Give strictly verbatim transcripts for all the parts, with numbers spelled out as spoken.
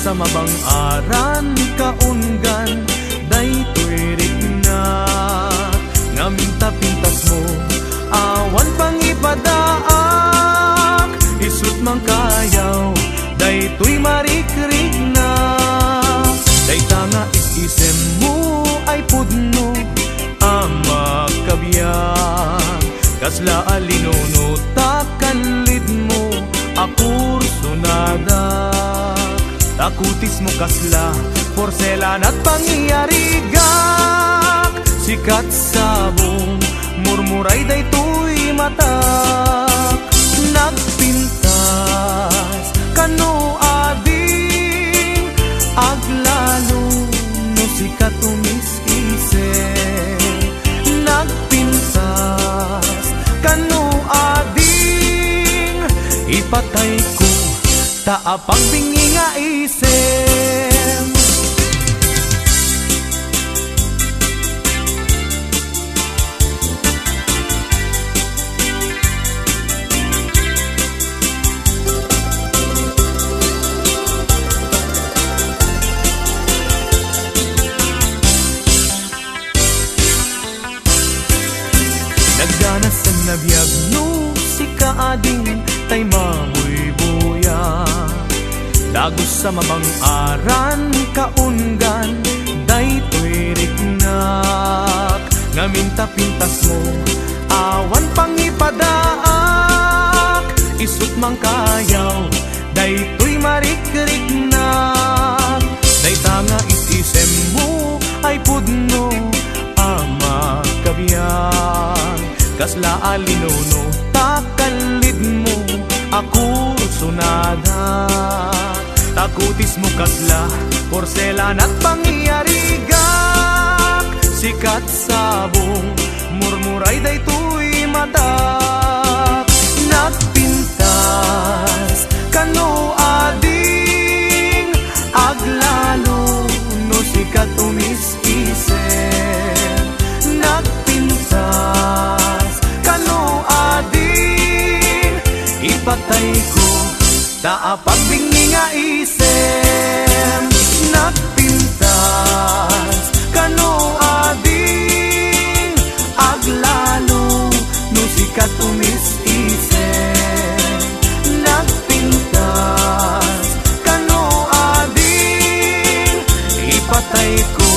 Mabang-aran kaunggan daytoy rikna, ngamin ta pintasmo, awan pangipadaak, isut' mangkayaw daytoy marikrikna. Dayta nga is-isemmo ay pudno a makabiag, kasla a linuno ta kanlidmo a kursonadak. Ta kutismo kasla porselan a pangyarigak, sikat sabong, murmuray daytoy matak. Nagpintas kano ading, aglalo no sikat umis-isem. Nagpintas kano ading, ipatayko ta apagbingi nga isem. Nagganasan a biag no sika ading tay mabuybuya. Dagus a mabang-aran kaunggan daytoy riknak. Ngamin ta pintasmo, awan pangipadaak, isut' mangkayaw daytoy marikriknak. Dayta nga is-isemmo ay pudno a makabiag, kasla a linuno ta kanlidmo a kursonadak. Ta kutismo kasla porselan a pangyarigak, sikat sabong, murmuray daytoy matak. Nagpintas kano ading, aglalo no sikat umis-isem. Nagpintas kano ading, ipatayko ta apagbingi nga isem. Nagpintas kano ading, aglalo no sikat umis-isem. Nagpintas kano ading, ipatayko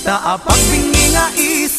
ta apagbingi nga isem.